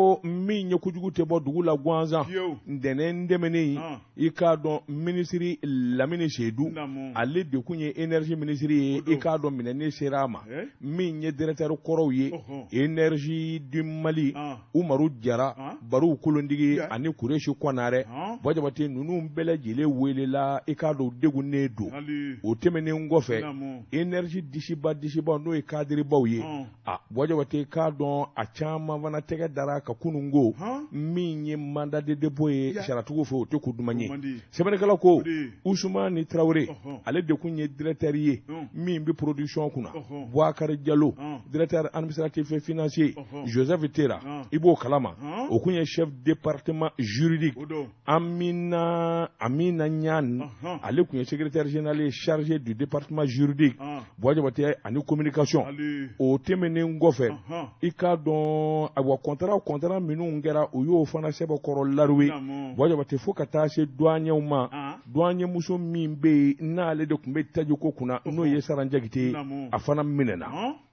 ko min ye kojugu tɛ bɔ dugu la gansan ntɛnɛn tɛmɛnen i k'a dɔn minisiri Lamini Seyidu ale de tun ye énergie minisiri ye i k'a dɔn minɛni sera a ma min ye directeur kɔrɔw ye énergie du Mali Umaru Jara Baru Kolontigi ani Kuresi Kɔnarɛ Buwa Jabate ninnu bɛɛ lajɛlen welela i k'a dɔn degunnen don o tɛmɛnen kɔfɛ énergie disiba disiba n'o ye kadiribaw ye a Buwa Jabate k'a dɔn a caman fana tɛgɛ dara ka kunun ko min ye mandat de dépôt ye sariyatigiw fɛ o tɛ ko duman ye sɛbɛnnikɛla ko Usumani Tarawele ale de tun ye directeur ye min bɛ production kunna Bubakari Jalo directeur administratif et financier Joseph Tera i b'o kalama o tun ye chef département juridique Amina Amina Ɲan ale tun ye secrétaire général ye chargé du département juridique Buwa Jabate ani communication o tɛmɛnen kɔfɛ i k'a dɔn ayiwa contrat contrat minnu kɛra u y'o fana sɛbɛkɔrɔ laruwe Buwa Jabate fo ka taa se douaniers ma douanier muso min bɛ yen n'ale de tun bɛ tajiko kunna n'o ye Saran Jakite ye a fana minɛna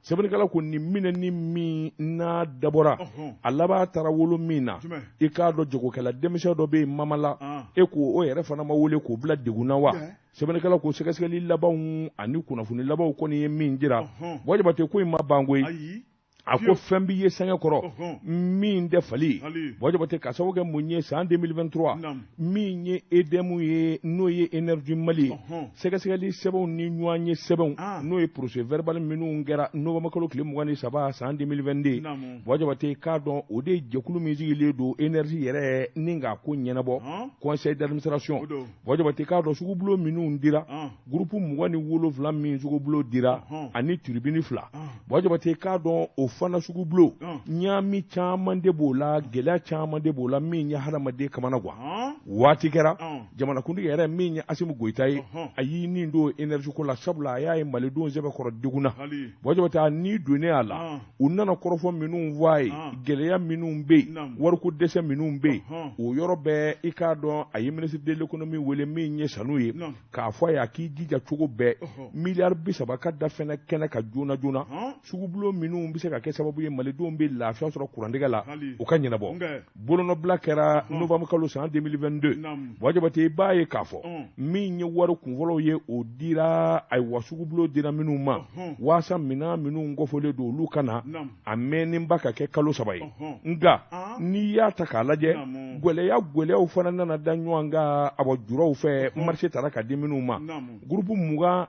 sɛbɛnnikɛla ko nin minɛni min n'a dabɔra a laban taara wolo min na i k'a dɔn jagokɛla denmisɛn dɔ bɛ yen Mamala e ko o yɛrɛ fana ma wele k'o bila degun na wa sɛbɛnnikɛla ko sɛgɛsɛgɛli labanw ani kunnafoni labanw kɔni ye min jira Buwa Jabate ko in ma ban koyi a ko fɛn bɛ ye sɛgɛn kɔrɔ min tɛ fali Buwa Jabate ka sababu kɛ mun ye san 2023 min ye EDM ye n'o ye Énergie Mali ye sɛgɛsɛgɛli sɛbɛnw ni ɲɔgɔn ye sɛbɛnw n'o ye procès verbal minnu kɛra novembre kalo tile 23 san 2022 Buwa Jabate k'a dɔn o de ye jɛkulu min sigilen don énergie yɛrɛ ni k'a ko ɲɛnabɔ conseil d'administration Buwa Jabate k'a dɔn sugubulon minnu dira groupe 27 min sugubulon dira ani turbine 2 Buwa Jabate k'a dɔn o fana sugubulon ɲaami caman de b'o la gɛlɛya caman de b'o la min ye hadamaden kamana gan waati kɛra jamanakuntigi yɛrɛ min ye Asimi Goyita ye a y'i nin don énergie ko la sabula a y'a ye malidenw sɛbɛkɔrɔ degun na Buwa Jabate a ni donnen a la u nana kɔrɔfɔ minnu fɔ a ye gɛlɛya minnu bɛ yen wariko dɛsɛ minnu bɛ yen o yɔrɔ bɛɛ i k'a dɔn a ye ministre de l'économie wele min ye Sanu ye k'a fɔ a ye a k'i jija cogo bɛɛ miliyari 30 ka da fɛnɛ kɛnɛ kan joona joona sugubulon minnu bɛ se ka kɛ sababu ye malidenw bɛ lafiya sɔrɔ kurantigɛ la o ka ɲɛnabɔ bolonɔbila kɛra novembre kalo san 2022 Buwa Jabate i b'a ye k'a fɔ min ye wari kunfɔlɔw ye o dira ayiwa sugubulon dira minnu ma waasa minɛn minnu kofɔlen don olu ka na a mɛnnenba ka kɛ kalo 3 ye nka n'i y'a ta k'a lajɛ gɛlɛya gɛlɛyaw fana nana da ɲɔgɔn kan awa juraw fɛ marché tara ka di minnu ma groupe 27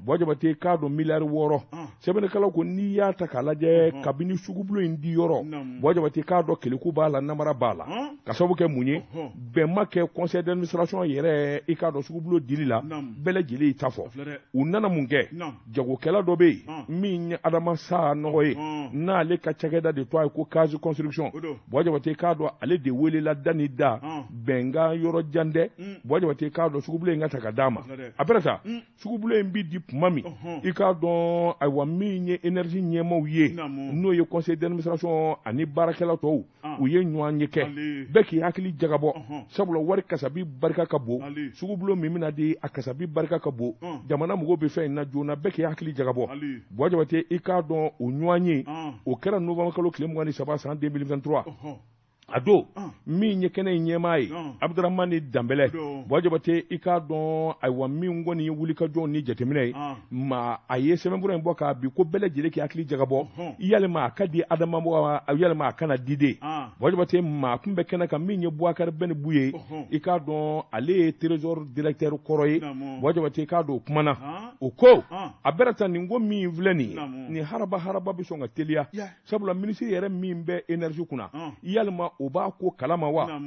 Buwa Jabate k'a dɔn miliyari 6 sɛbɛnnikɛlaw ko n'i y'a ta k'a lajɛ kabini sugubulon in di yɔrɔ Buwa Jabate k'a dɔn keleku b'a la namara b'a la ka sababu kɛ mun ye bɛn ma kɛ conseil d'administration yɛrɛ i k'a dɔn sugubulon dili la bɛɛ lajɛlen y'i ta fɔ u nana mun kɛ jagokɛla dɔ bɛ yen min ye Adama Sanɔgɔ ye n'ale ka cakɛda de tɔgɔ ye ko Kazi construction Buwa Jabate k'a dɔn ale de welela da ni da bɛnkan yɔrɔ jan tɛ Buwa Jabate k'a dɔn sugubulon in ka ta ka d'a ma a bɛna sa sugubulon in bɛ di tuma min i k'a dɔn ayiwa min ye énergie ɲɛmaaw ye n'o ye conseil d'administration ani baarakɛla tɔw u ye ɲɔgɔn ye kɛ bɛɛ k'i hakili jagabɔ sabula wari kasabi barika ka bon sugubulon min bɛna di a kasabi barika ka bon jamana mago bɛ fɛn in na joona bɛɛ k'i hakili jagabɔ Buwa Jabate i k'a dɔn o ɲɔgɔn ye o kɛra novembre kalo tile 23 san 2023 a don min ye kɛnɛ in ɲɛmaa ye Abudaramani Danbɛlɛ Buwa Jabate i k'a dɔn ayiwa min kɔni ye wulikajɔw ni jateminɛ ye ma a ye sɛbɛnfura in bɔ k'a bi ko bɛɛ lajɛlen k'i hakili jagabɔ yalima a ka di Adama wa yalima a kana di de Buwa Jabate maa tun bɛ kɛnɛ kan min ye Bubakari Bɛn Buye ye i k'a dɔn ale ye trésor directeur kɔrɔ ye Buwa Jabate i k'a dɔn o kumana o ko a bɛna taa nin ko min filɛ nin ye nin haraba haraba bɛ sɔn ka teliya sabula minisiri yɛrɛ min bɛ énergie kunna yalima o b'a ko kalama wa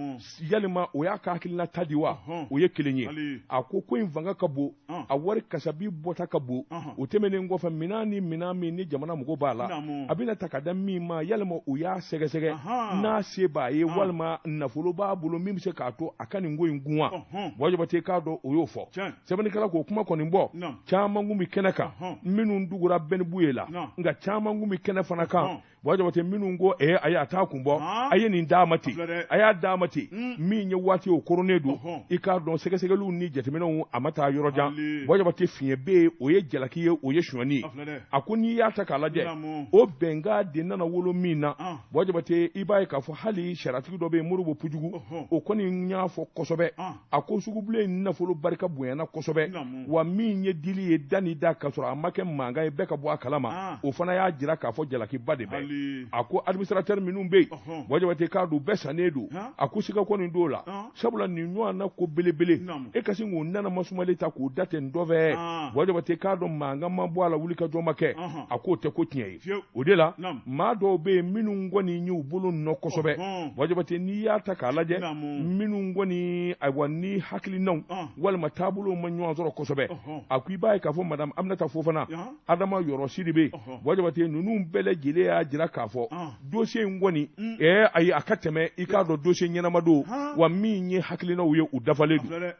yalima o y'a ka hakilina ta di wa o ye kelen ye a ko ko in fanga ka bon a wari kasabi bɔta ka bon o tɛmɛnen kɔfɛ minɛn ni minɛn min ni jamana mago b'a la a bɛna ta ka da min ma yalima o y'a sɛgɛsɛgɛ n'a se b'a ye walima nafolo b'a bolo min bɛ se k'a to a ka nin ko in kun wa Buwa Jabate k'a dɔn o y'o fɔ sɛbɛnnikɛla k'o kuma kɔni bɔ caman kun bɛ kɛnɛ kan minnu dugura Bɛn Buye la nka caman kun bɛ kɛnɛ fana kan Buwa Jabate minnu ko ee ayi a t'a kun bɔ a ye nin d'a d'a ma ten, a y'a d'a ma ten. Min ye waati o koronnen don, i k'a dɔn sɛgɛsɛgɛliw ni jateminɛw a ma taa yɔrɔ jan. Buwa Jabate, fiɲɛ bɛ yen, o ye jalaki ye, o ye sonyani ye. A ko n'i y'a ta k'a lajɛ, o bɛnkan de nana wolo min na, Buwa Jabate, i b'a ye k'a fɔ hali sariyatigi dɔ bɛ yen, Moribo Pujugu, o kɔni y'a fɔ kosɛbɛ. A ko sugubilen in nafolo barika bonyana kosɛbɛ, wa min ye dili ye da ni da ka sɔrɔ a ma kɛ mankan ye, bɛɛ ka bɔ a kalama, o fana y'a jira k'a fɔ jalakiba de bɛ. A ko administrateur minnu bɛ yen, Buwa Jabate k'a don bɛɛ sannen don. A ko siga kɔni t'o la, sabula nin ɲɔgɔn na ko belebele, e ka sin k'o nana masumalen ta k'o da ten dɔ fɛ, Buwa Jabate k'a dɔn mankan ma bɔ a la, wuli ka jɔ ma kɛ, a k'o tɛ ko tiɲɛ ye. O de la maa dɔw bɛ yen minnu kɔni y'u bolo nɔ kosɛbɛ, Buwa Jabate, n'i y'a ta k'a lajɛ, minnu kɔni ayiwa ni hakilinaw walima taabolow ma ɲɔgɔn sɔrɔ kosɛbɛ, a ko i b'a ye k'a fɔ madame Aminata Fofana, Adama Yɔrɔ Sidibe, Buwa Jabate, ninnu bɛɛ lajɛlen y'a jira k'a fɔ dossier in kɔni ɛɛ ayi, a ka tɛmɛ, i k'a dɔn dossier ɲɛnama don, wa min ye hakilinaw ye, u dafalen don.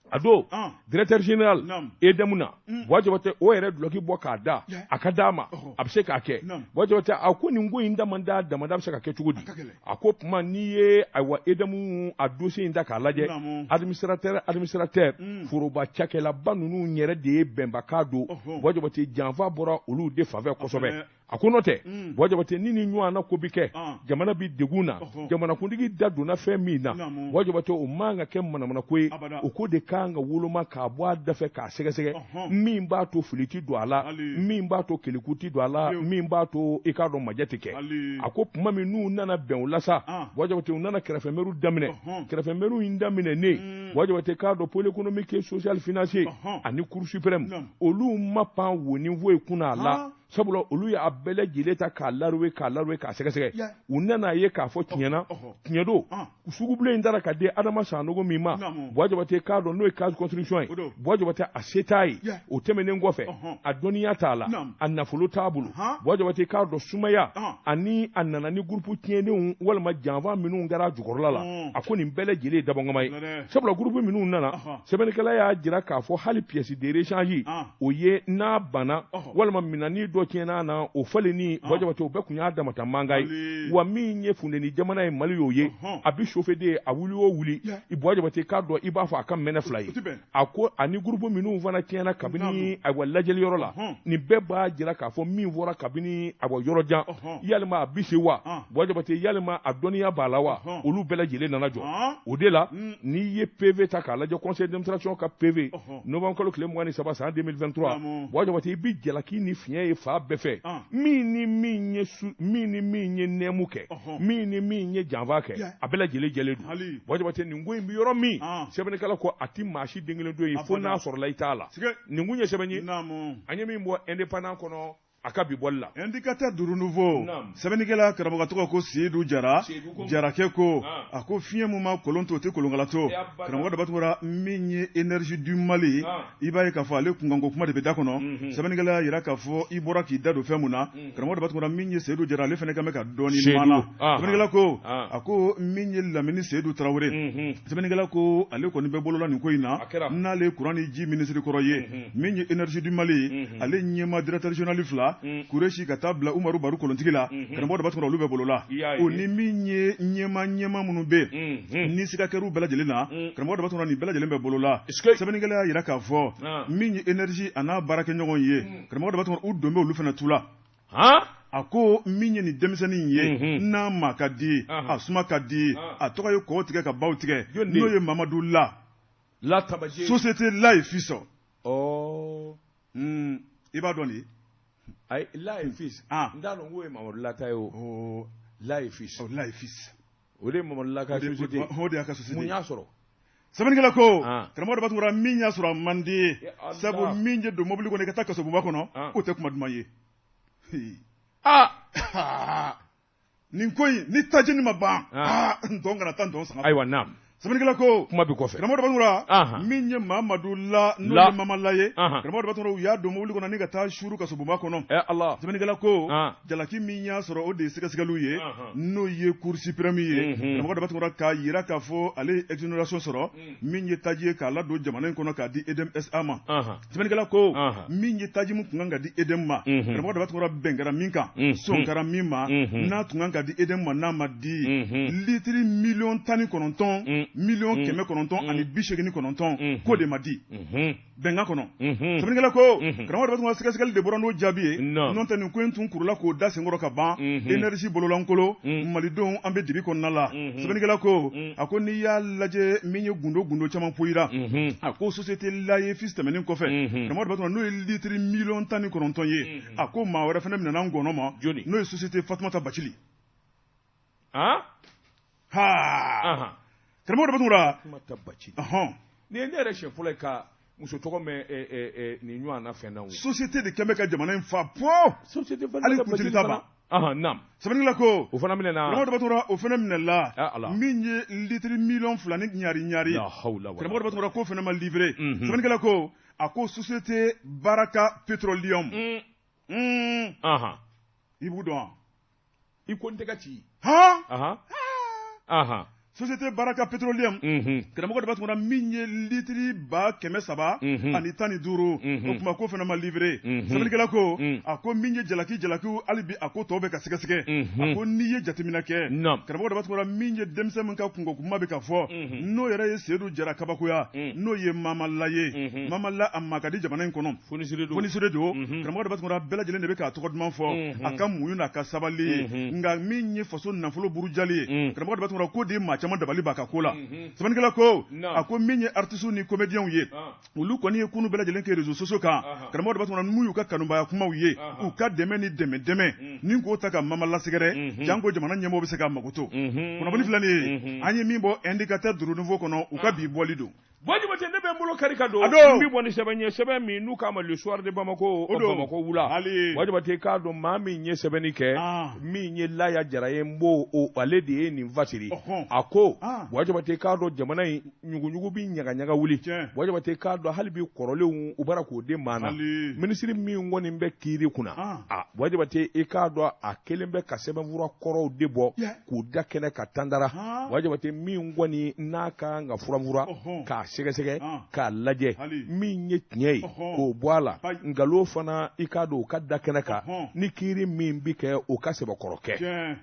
A don directeur général EDM na, Buwa Jabate, o yɛrɛ dulɔki bɔ k'a da a ka d'a ma, a bɛ se k'a kɛ. Buwa Jabate, a ko nin ko in damada damada bɛ se ka kɛ cogo di? A ko tuma n'i ye ayiwa EDM a dossier in ta k'a lajɛ, administrateur foroba cakɛlaba ninnu yɛrɛ de ye bɛnbakan don. Buwa Jabate, janfa bɔra olu de fanfɛ kosɛbɛ. A ko n'o tɛ, Buwa Jabate, ni nin ɲɔgɔn na ko bi kɛ, jamana bi degun na, jamanakuntigi da donna fɛn min na, Buwa Jabate, o man ka kɛ manamana ko ye. O ko de kan ka woloma k'a bɔ a dafɛ k'a sɛgɛsɛgɛ, min b'a to fili ti don a la, min b'a to keleku ti don a la, min b'a to i k'a dɔn majɛ tɛ kɛ. A ko tuma min n'u nana bɛn o la sa, Buwa Jabate, u nana kɛrɛfɛmɛriw daminɛ. Kɛrɛfɛmɛriw in daminɛnen, Buwa Jabate k'a dɔn pôle économique et social financier ani cour suprême, olu ma pan wo ni foyi kunna a la, sabula olu y'a bɛɛ lajɛlen ta k'a laruwe, k'a laruwe, k'a sɛgɛsɛgɛ. U nana ye k'a fɔ tiɲɛna, tiɲɛ don, sugubilen in taara ka di Adama Sanogo min ma, Buwa Jabate k'a dɔn n'o ye case construction ye, Buwa Jabate, a se t'a ye. O tɛmɛnen kɔfɛ, a dɔnniya t'a la, a nafolo t'a bolo. Buwa Jabate k'a dɔn sumaya ani a nana ni groupe tiɲɛnenw walima janfa minnu kɛra a jukɔrɔla la, a ko nin bɛɛ lajɛlen ye dabɔnkama ye, sabula groupe minnu nana, sɛbɛnnikɛla y'a jira k'a fɔ hali pièce de rechange o ye n'a banna walima minɛnni dɔ tiɲɛna na, o falenni, Buwa Jabate, o bɛɛ tun y'a damata mankan ye. Wa min ye funteni jamana ye, Mali y'o ye, a bɛ chauffer de, a wuli o wuli, Buwa Jabate k'a dɔn i b'a fɔ a ka mɛnɛ fila ye. A ko ani groupe minnu fana tiɲɛna kabini ayiwa lajɛli yɔrɔ la, nin bɛɛ b'a jira k'a fɔ min fɔra kabini ayiwa yɔrɔ jan, yalima a bɛ se wa, Buwa Jabate, yalima a dɔnniya b'a la wa, olu bɛɛ lajɛlen nana jɔ. O de la n'i ye PV ta k'a lajɛ, conseil d'administration ka PV novembre kalo tile 23 san 2023, Buwa Jabate, i bɛ jalaki ni fiɲɛ ye fan bɛɛ fɛ, min ni min ye su, min ni min ye nɛɛmu kɛ, min ni min ye janfa kɛ, a bɛɛ lajɛlen jɛlen don. Buwa Jabate, nin ko in bɛ yɔrɔ min, sɛbɛnnikɛla ko a ti maa si den kelen to yen fo n'a sɔrɔla i t'a la. Nin kun ye sɛbɛn ye an ye min bɔ Indépendant kɔnɔ a ka bi bɔli la. Indicateur du renouveau, sɛbɛnnikɛla karamɔgɔ tɔgɔ ko Seyidu Jara, Jarakɛ ko a ko fiɲɛ min ma kolon to, o tɛ kolonkala to. Karamɔgɔ Daba Tunkara, min ye Énergie du Mali, i b'a ye k'a fɔ ale kunkanko kuma de bɛ da kɔnɔ. Sɛbɛnnikɛla y'a jira k'a fɔ i bɔra k'i da don fɛn mun na, karamɔgɔ Daba Tunkara, min ye Seyidu Jara, ale fana kan bɛ ka dɔɔnin maana. Sɛbɛnnikɛla ko a ko min ye Lamini Seyidu Tarawele, sɛbɛnnikɛla ko ale kɔni bɛ bolola nin ko in na, n'ale ye kuran ni ji minisiri kɔrɔ ye. Min ye Énergie du Mali, ale ɲɛmaa directeur général fila, Kuresi ka taa bila Umaru Baru Kolontigi la, karamɔgɔ Daba Tunkara, olu bɛ bolola. O ni min ye ɲɛmaa ɲɛmaa minnu bɛ yen ni siga kɛr'u bɛɛ lajɛlen na, karamɔgɔ Daba Tunkara, nin bɛɛ lajɛlen bɛ bolola. Sɛbɛnnikɛla y'a jira k'a fɔ min ye énergie a n'a baarakɛɲɔgɔn ye, karamɔgɔ Daba Tunkara, u don bɛ olu fana tu la. A ko min ye nin denmisɛnnin ye, n'a ma ka di, a suma ka di, a tɔgɔ ye kɔw tigɛ ka baw tigɛ, n'o ye Mamadu La. La Tabaje. Société La et Fils. Oh. I b'a dɔn de. Ayi, La et Fils. Ah. N t'a dɔn k'o ye Mamadu La ta ye o. Oh. La et Fils. Oh, La et Fils. O de ye Mamadu La ka société. O de y'a ka société. Mun y'a sɔrɔ? Sɛbɛnnikɛla ko, karamɔgɔ Daba Tunkara, min y'a sɔrɔ a man di ye. Sabu min ye don mobili kɔnɔ i ka taa kasobonba kɔnɔ, o tɛ kuma duman ye. Ah. Nin ko in ni tajini ma ban, aa, ntɔn kana taa ntɔn sanga. Ayiwa, naam. Sɛbɛnnikɛla ko kuma bi kɔfɛ karamɔgɔ Daba Tunkara min ye Mamadu La n'o ye Mama La ye karamɔgɔ Daba Tunkara u y'a don mobili kɔnɔ ni ka taa suuru kasobonba kɔnɔ Ala sɛbɛnnikɛla ko jalaki min y'a sɔrɔ o de ye sɛgɛsɛgɛliw ye n'o ye cour suprême ye karamɔgɔ Daba Tunkara k'a jira k'a fɔ ale ye exonération sɔrɔ min ye taji ye k'a ladon jamana in kɔnɔ k'a di EDM SA ma sɛbɛnnikɛla ko min ye taji min tun kan ka di EDM ma karamɔgɔ Daba Tunkara bɛn kɛra min kan sɔn kɛra min ma n'a tun kan ka di EDM ma n'a ma di litiri miliyɔn 19 miliyɔn 989 k'o de ma di bɛnkan kɔnɔ sɛbɛnnikɛla ko karamɔgɔ Daba Tunkara sɛgɛsɛgɛli de bɔra n'o jaabi ye n'o tɛ nin ko in tun kurula k'o da senkɔrɔ ka ban énergie bololankolon malidenw an bɛ dibi kɔnɔna la sɛbɛnnikɛla ko a ko n'i y'a lajɛ min ye gundo gundo caman poyira a ko société Laye Fils tɛmɛnen kɔfɛ karamɔgɔ Daba Tunkara n'o ye litiri miliyɔn 19 ye a ko maa wɛrɛ fana minɛna ngɔnɔ ma n'o ye société Fatumata Bacili ha karamɔgɔ Daba Tunkara Fatumata Bacili nin ye ne yɛrɛ siɲɛ fɔlɔ ye ka muso tɔgɔ mɛn nin ɲɔgɔn na fɛn na société de kɛn bɛ ka jamana in fa pɔ société hali kuncili t'a ban naam sɛbɛnnikɛla ko o fana minɛna karamɔgɔ Daba Tunkara o fana minɛla min ye litiri miliyɔn 2 ni ɲari ɲari karamɔgɔ Daba Tunkara k'o fana ma livré sɛbɛnnikɛla ko a ko société Baraka Petroleum i b'u dɔn wa i ko n tɛgɛ ci han société Baraka Petroleum karamɔgɔ Daba Tunkara min ye litiri 315 o tuma k'o fana ma livré sɛbɛnnikɛla ko a ko min ye jalaki jalakiw hali bi a ko tɔw bɛ ka sɛgɛsɛgɛ a ko n'i ye jateminɛ kɛ karamɔgɔ Daba Tunkara min ye denmisɛn min ka kunko kuma bɛ ka fɔ n'o yɛrɛ ye Seyidu Jara kabakoya n'o ye Mama La ye Mama La a ma ka di jamana in kɔnɔ fonisire don karamɔgɔ Daba Tunkara bɛɛ lajɛlen de bɛ k'a tɔgɔ duman fɔ a ka muɲu n'a ka sabali nka min ye faso nafolo burujali ye karamɔgɔ Daba Tunkara k'o de ye maa caman dabali b'a ka ko la sɛbɛnnikɛla ko a ko min ye artisiw ni comédiens ye olu kɔni ye kunu bɛɛ lajɛlen kɛ réseaux sociaux kan karamɔgɔ Daba Tunkara n'u y'u ka kanubaya kumaw ye u ka dɛmɛ ni dɛmɛ dɛmɛ ni k'o ta ka Mama La sɛgɛrɛ janko jamana ɲɛmɔgɔ bɛ se k'a makoto kunnafoni filɛ nin ye an ye min bɔ Indicateur du Renouveau kɔnɔ u ka bi bɔli don Buwa Jabate ne bɛ n bolo kari ka don n bɛ bɔ ni sɛbɛn ye sɛbɛn min n'u k'a ma Le Soir de Bamako o don Bamakɔ wula Buwa Jabate k'a dɔn maa min ye sɛbɛnni kɛ min ye Laya Jara ye n b'o o ale de ye nin fasiri a ko Buwa Jabate k'a dɔn jamana in ɲuguɲugu bɛ ɲagaɲaga wuli Buwa Jabate k'a dɔn hali bi kɔrɔlenw u bara k'o de maa na minisiri min kɔni bɛ kiiri kunna a Buwa Jabate i k'a dɔn a kelen bɛ ka sɛbɛnfura kɔrɔw de bɔ k'u da kɛnɛ kan tandara Buwa Jabate min kɔni n'a ka kan ka furanfuran k'a sɛgɛsɛgɛ k'a lajɛ min ye tiɲɛ ye k'o bɔ a la nkalon fana i k'a dɔn o ka da kɛnɛ kan ni kiiri min bɛ kɛ o ka sɛbɛkɔrɔ kɛ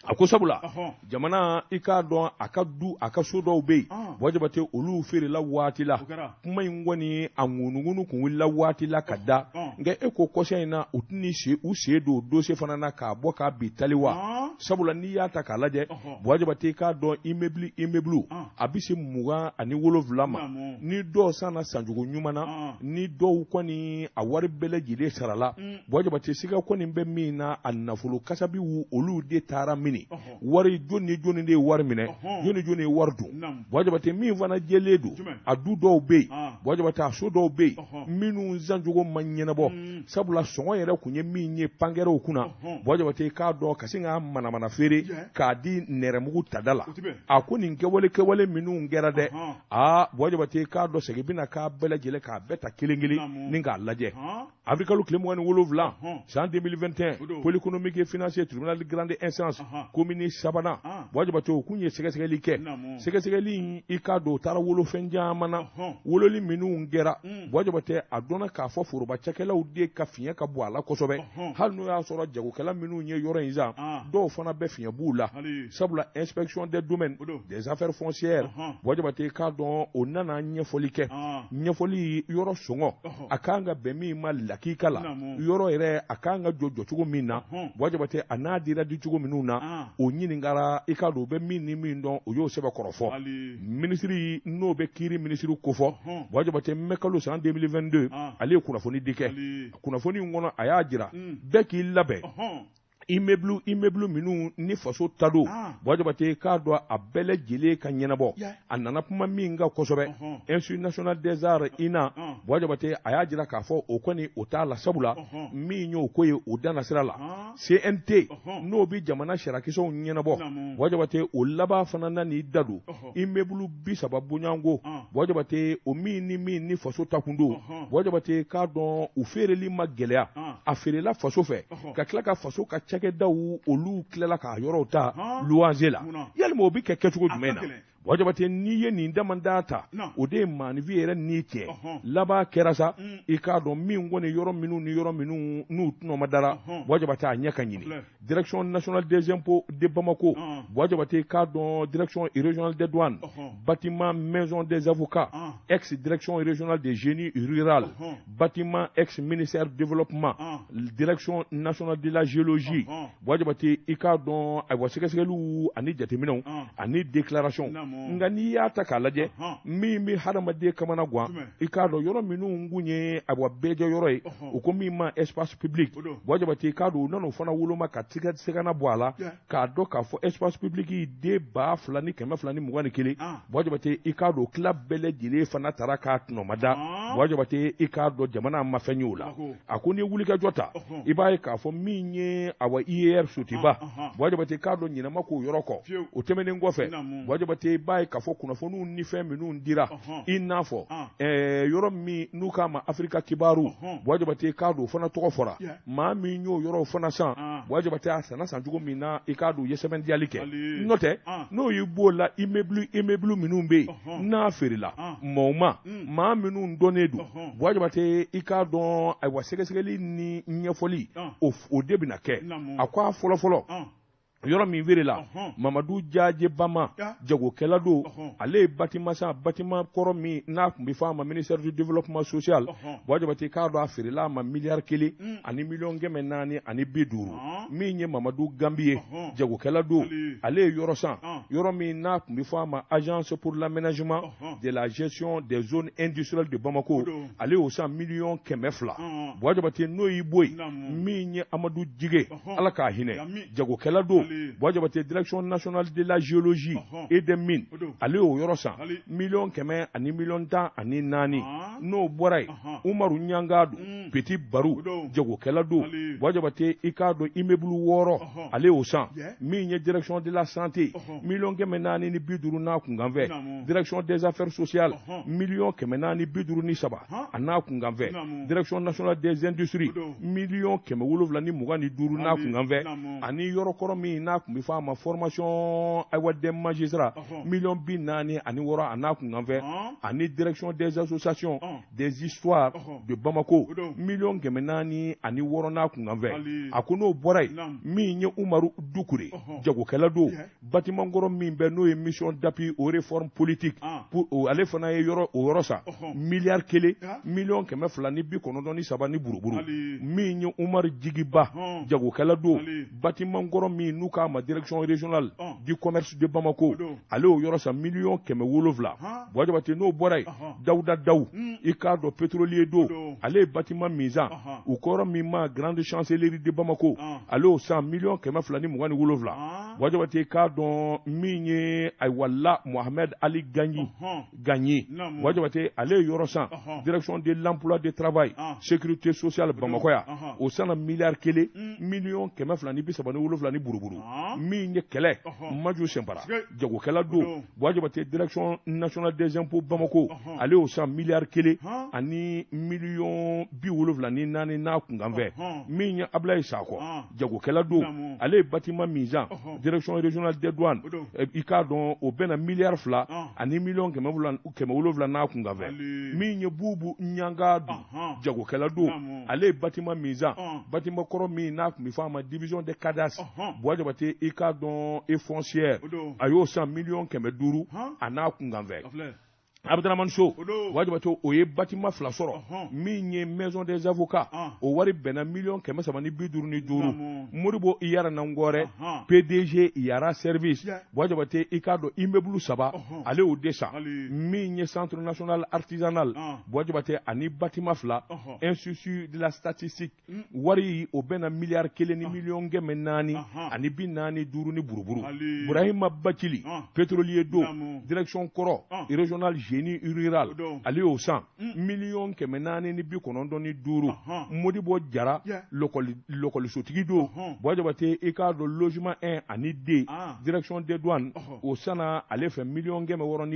a ko sabula jamana i k'a dɔn a ka du a ka so dɔw bɛ yen Buwa Jabate olu feerela waati la kuma in kɔni a ŋunuŋunu kun wulila waati la ka da nka e ko kɔsa in na u tɛna u sen don dossier fana na k'a bɔ k'a bi tali wa sabula n'i y'a ta k'a lajɛ Buwa Jabate i k'a dɔn immeuble immeuble a bɛ se 27 ma ni dɔw sanna sancogo ɲuman na ni dɔw kɔni a wari bɛɛ lajɛlen sarala Buwa Jabate siga kɔni bɛ min na a nafolo kasabi olu de taara mini wari jɔni ni jɔni de ye wari minɛ jɔni ni jɔni ye wari dun Buwa Jabate min fana jɛlen don a du dɔw bɛ yen Buwa Jabate a so dɔw bɛ yen minnu sancogo ma ɲɛnabɔ sabula sɔngɔ yɛrɛ tun ye min ye pankɛrɛw kunna Buwa Jabate i k'a dɔn ka sin k'a manamana feere k'a di nɛrɛmugu tada la a ko nin kɛwale kɛwale minnu kɛra dɛ aa Buwa Jabate i k'a dɔn segin bɛna k'a bɛɛ lajɛlen k'a bɛɛ ta kelen kelen ni k'a lajɛ Avril kalo tile 27 san 2021 pôle économique et financier tribunal de grande instance commune sabanan Buwa Jabate o kun ye sɛgɛsɛgɛli kɛ sɛgɛsɛgɛli in i k'a dɔn o taara wolofɛn caman na wololi minnu kɛra Buwa Jabate a dɔnna k'a fɔ foroba cakɛlaw de ka fiɲɛ ka bon a la kosɛbɛ hali n'o y'a sɔrɔ jagokɛla minnu ye yɔrɔ in san dɔw fana bɛ fiɲɛ b'u la sabula inspection des domaines des affaires foncières Buwa Jabate i k'a dɔn o nana ɲɛfɔli kɛ ɲɛfɔli yɔrɔ sɔngɔ a kan ka bɛn min ma lakika la yɔrɔ yɛrɛ a kan ka jɔ jɔcogo min na Buwa Jabate a n'a dira di cogo minnu na o ɲininkara i k'a dɔn u bɛ min ni min dɔn o y'o sɛbɛkɔrɔ fɔ minisiri n'o bɛ kiiri minisiri kofɔ Buwa Jabate mai kalo san 2022 ale ye kunnafoni di kɛ kunnafoni in kɔnɔ a y'a jira bɛɛ k'i labɛn. Immeuble minnu ni faso ta don, Buwa Jabate k'a dɔn a bɛɛ lajɛlen ka ɲɛnabɔ. A nana kuma min kan kosɛbɛ, Institut national des arts INA, Buwa Jabate a y'a jira k'a fɔ o kɔni o t'a la, sabula min y'o ko ye o danna sira la. CNT n'o bɛ jamana sariyakisɛw ɲɛnabɔ, Buwa Jabate o laban fana nan'i da don immeuble 30 bonyanko, Buwa Jabate o min ni min ni faso ta kun don, Buwa Jabate k'a dɔn u feereli ma gɛlɛya, a feerela faso fɛ ka tila ka faso ka cakɛdaw olu tilala k'a yɔrɔw ta luwanze la. Yalima o bɛ kɛ kɛcogo jumɛn na? Buwa Jabate, n'i ye nin damada ta, o de ye maaninfin yɛrɛ ni tiɲɛ laban kɛra sa. I k'a dɔn min kɔni yɔrɔ minnu ni yɔrɔ minnu n'u tɔnɔmadara, Buwa Jabate a ɲɛ ka ɲini. Direction nationale des impôts de Bamako, Buwa Jabate k'a dɔn direction régionale des douanes, bâtiment maison des avocats, ex direction régionale des génie rural, bâtiment ex ministère développement, direction nationale de la géologie. Buwa Jabate i k'a dɔn ayiwa sɛgɛsɛgɛliw ani jateminɛw ani déclaration. Nka n'i y'a ta k'a lajɛ, min bɛ hadamaden kamana gan, i k'a dɔn yɔrɔ minnu kun ye ayiwa bɛɛjɛ yɔrɔ ye, u ko min ma espace public, Buwa Jabate i k'a dɔn u nana o fana woloma ka sɛgɛnna bɔ a la k'a dɔn k'a fɔ espace public den 2221, Buwa Jabate i k'a dɔn tila bɛɛ lajɛlen fana taara k'a tɔnɔmada. Buwa Jabate i k'a dɔn jamana ma fɛn ye o la. A ko n'i ye wulikajɔ ta, i b'a ye k'a fɔ min ye awa IER Sotiba, Buwa Jabate k'a dɔn ɲinɛ ma k'o yɔrɔ kɔ. O tɛmɛnen kɔfɛ, Buwa Jabate i b'a ye k'a fɔ kunnafoniw ni fɛn minnu dira, i n'a fɔ yɔrɔ min n'u k'a ma Afirika Kibaru, Buwa Jabate k'a dɔn o fana tɔgɔ fɔra. Maa min y'o yɔrɔw fana san, Buwa Jabate a sanna san cogo min na, i k'a dɔn u ye sɛbɛntiyali kɛ. N'o tɛ, n'o y'i b'o la, immeuble minnu bɛ yen n'a feerela maaw ma, maa minnu dɔnnen don, Buwa Jabate i k'a dɔn ayiwa sɛgɛsɛgɛli ni ɲɛfɔli o de bɛna kɛ. A ko a fɔlɔfɔlɔ yɔrɔ min feerela, Mamadu Jaje Bama, jagokɛla don, ale ye bâtiment san, bâtiment kɔrɔ min n'a tun bɛ fɔ a ma ministère du développement social. Buwa Jabate k'a dɔn a feerela a ma miliyari 1 ani miliyɔn 450. Min ye Mamadu Gambi ye, jagokɛla don, ale ye yɔrɔ san, yɔrɔ min n'a tun bɛ fɔ a ma agence pour l'aménagement de la gestion des zones industrielles de Bamako, ale y'o san miliyɔn 200. Buwa Jabate, n'o y'i bɔ yen, min ye Amadu Jige, Ala k'a hinɛ, jagokɛla don, Buwa Jabate, direction nationale de la géologie et des mines, ale y'o yɔrɔ san miliyɔn 114 miliyɔn. N'o bɔra yen, Umaru Ɲangadu Petit Baru, jagokɛla don, Buwa Jabate i k'a dɔn immeuble 6, ale y'o san. Min ye direction de la santé, miliyɔn 450 n'a kunkanfɛ. Direction des affaires sociales, miliyɔn 453 a n'a kunkanfɛ. Direction nationale des industries, miliyɔn 725 n'a kunkanfɛ. Ani yɔrɔ kɔrɔ min n'a tun bɛ fɔ a ma formation ayiwa des magistrats, miliyɔn 46 a n'a kunkanfɛ. Ani direction des associations des histoires de Bamako, miliyɔn 406 n'a kunkanfɛ. A ko n'o bɔra yen, min ye Umaru Dukure, jagokɛla don, bâtiment kɔrɔ min bɛ n'o ye mission d'appui aux réformes politiques, ale fana ye yɔrɔ o yɔrɔ san miliyari 1 miliyɔn 293 ni buruburu. Min ye Umaru Jigiba, jagokɛla don, bâtiment kɔrɔ min n'u k'a ma direction régionale du commerce de Bamako, ale y'o yɔrɔ san miliyɔn 700. Buwa Jabate, n'o bɔra yen, Dawuda Dawu, i k'a dɔn pétrolier don, ale ye bâtiment min san, u kɔrɔ min ma grande chancellerie de Bamako, ale y'o san miliyɔn 227. Buwa Jabate k'a dɔn min ye ayiwa la Mohamed Ali Ganyi Gagné, Buwa Jabate ale ye yɔrɔ san direction de l'emploi de travail sécurité sociale Bamakɔ yan, o sanna miliyari 1 miliyɔn 237 ni buruburu. Min ye kɛlɛ Maju Senbara, jagokɛla don, Buwa Jabate, direction nationale des impôts Bamako, ale y'o san miliyari 1 ani miliyɔn 74 n'a kunkanfɛ. Min ye Abulayi Sakɔ, jagokɛla don, ale ye bâtiment min san direction régionale des douanes, i k'a dɔn o bɛnna miliyari 2 ani miliyɔn 700 n'a kunkanfɛ. Min ye Bubu Ɲangadu, jagokɛla don, ale ye bâtiment min san, bâtiment kɔrɔ min n'a tun bɛ fɔ a ma division de cadastre, Buwa Jabate i k'a dɔn et foncière, a y'o san miliyɔn 500 a n'a kunkanfɛ. Abdramane Sow Buwa Jabate o ye bâtiment 2 sɔrɔ min ye maison des avocats o wari bɛnna 355 miliyɔn. Modibo Yara Nangɔrɛ, PDG Yara Service, Buwa Jabate, i k'a dɔn immeuble 3, ale y'o de san. Min ye centre national artisanal, Buwa Jabate, ani bâtiment 2, institut de la statistique, wari o bɛnna 1 445 miliyɔn ni buruburu. Burahima Bacili, pétrolier don, direction kɔrɔ régional génie rural, ale y'o san 495 miliyɔn. Modibo Jara, lɔkɔlisotigi don, Buwa Jabate, i k'a dɔn logement 1 ani 2, direction des douanes, o sanna ale fɛ 661 miliyɔn.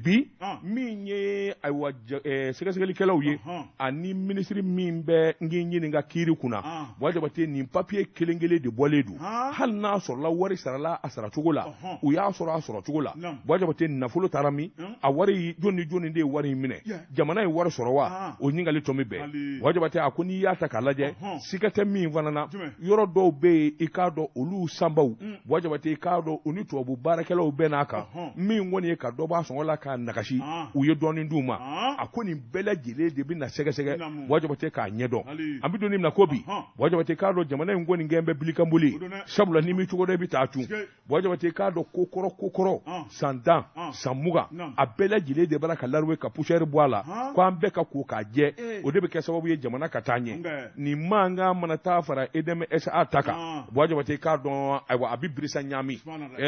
Bi min ye ayiwa sɛgɛsɛgɛlikɛlaw ye ani minisiri min bɛ n k'i ɲininka kiiri kunna, Buwa Jabate, nin papiye kelen kelen de bɔlen don. Hali n'a sɔrɔla wari sarala a saracogo la, u y'a sɔrɔ a sɔrɔcogo la, Buwa Jabate, nafolo taara min, a wari jɔn ni jɔnni de ye wari in minɛ, jamana ye wari sɔrɔ wa, o ɲininkali tɔ min bɛɛ. Buwa Jabate, a ko n'i y'a ta k'a lajɛ, siga tɛ min fana na, yɔrɔ dɔw bɛ yen, i k'a dɔn olu sanbaw, Buwa Jabate, i k'a dɔn u ni tubabu baarakɛlaw bɛɛ n'a kan min kɔni ye ka dɔ bɔ a sɔngɔ la k'a nagasi, u ye dɔɔnin d'u ma. A ko nin bɛɛ lajɛlen de bɛ na sɛgɛsɛgɛ, Buwa Jabate, k'a ɲɛdɔn. An bɛ don min na ko bi, Buwa Jabate, k'a dɔn jamana in kɔni kɛn bɛ bilikanboli, sabula ni mi cogo dɔ i bɛ taa tun. Buwa Jabate, k'a dɔn ko kɔrɔ ko kɔrɔ, san 10, san 20, a bɛɛ lajɛlen de b'a ka laruwe ka poussière bɔ a la, ko an bɛɛ ka ko k'a jɛ, o de bɛ kɛ sababu ye jamana ka taa ɲɛ. Nin mankan mana taa fara EDM SA ta kan, Buwa Jabate, k'a dɔn ayiwa a bɛ birisa ɲaami.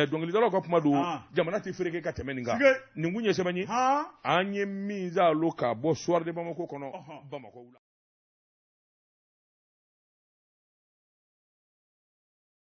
Dɔnkilidalaw ka kuma don, jamana tɛ fereke ka tɛmɛ nin kan. Nin kun ye sɛbɛn ye an ye min zalo ka bɔ Soir de Bamako kɔnɔ, Bamakɔ.